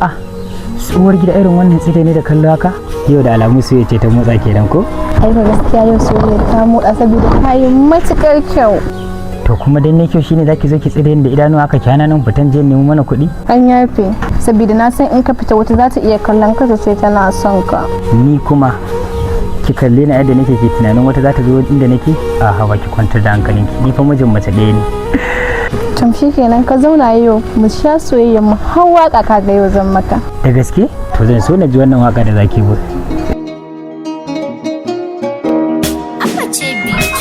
A'a, uwar gida, irin wannan tsire ne da kallo haka? Yau da alamu soyayya ce ta motsa kenan, ko? Ai fa gaskiya yau soyayya ta motsa saboda ka yi matukar kyau. To kuma dan ne kyau shine zaki zo ki tsire ni da idanu haka, ki hana nan fitan je nemo mana kuɗi? An yafe, saboda na san in ka fita wata za ta iya kallon ka ta ce tana son ka. Ni kuma ki kalle ni yadda nake, ke tunanin wata za ta zo inda nake? A hawa, ki kwantar da hankalinki, ni fa mijin mace ɗaya ne. Tam, kenan ka zauna yau mu sha soyayya mu har waka, ka ga yau zan maka. Da gaske? To zan so na ji wannan waka da zaki bu. Apache Beat.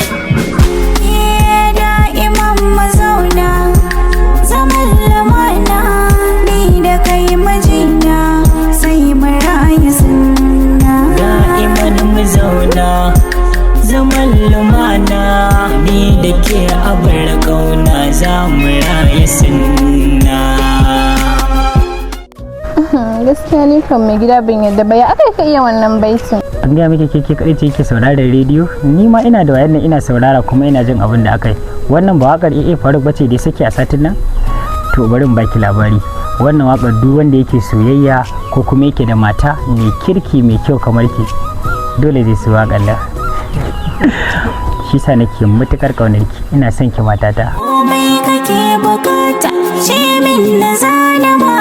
Da'iman mazauna zaman lumana, ni da kai mijina, sai mu rayu sunna. Da'iman mu zauna zaman lumana, ni da ke abar kauna, za mu raya sunna. Gaskiya ni kan mai gida ban yadda ba, ya aka ka iya wannan baitin? An gaya miki ke kaɗai ce yake sauraron rediyo? Ni ma ina da wayan nan, ina saurara kuma ina jin abin da aka yi. Wannan ba wakar AA Faruk bace da sake a satin nan? To bari in baki labari, wannan wakar duk wanda yake soyayya ko kuma yake da mata mai kirki, mai kyau kamar ki, dole zai so wakar nan. Shi sa nake matukar kaunar ki, ina son ki, matata. Komai kake bukata ce min na zana ma.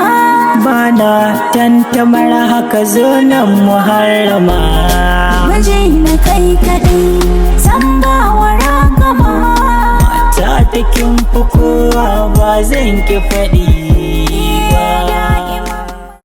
Bana tantamar haka, zo nan muharrama. Miji na kai kadai zan ba wa ragama. Ta takin fi kowa, ba zan ki faɗi ba.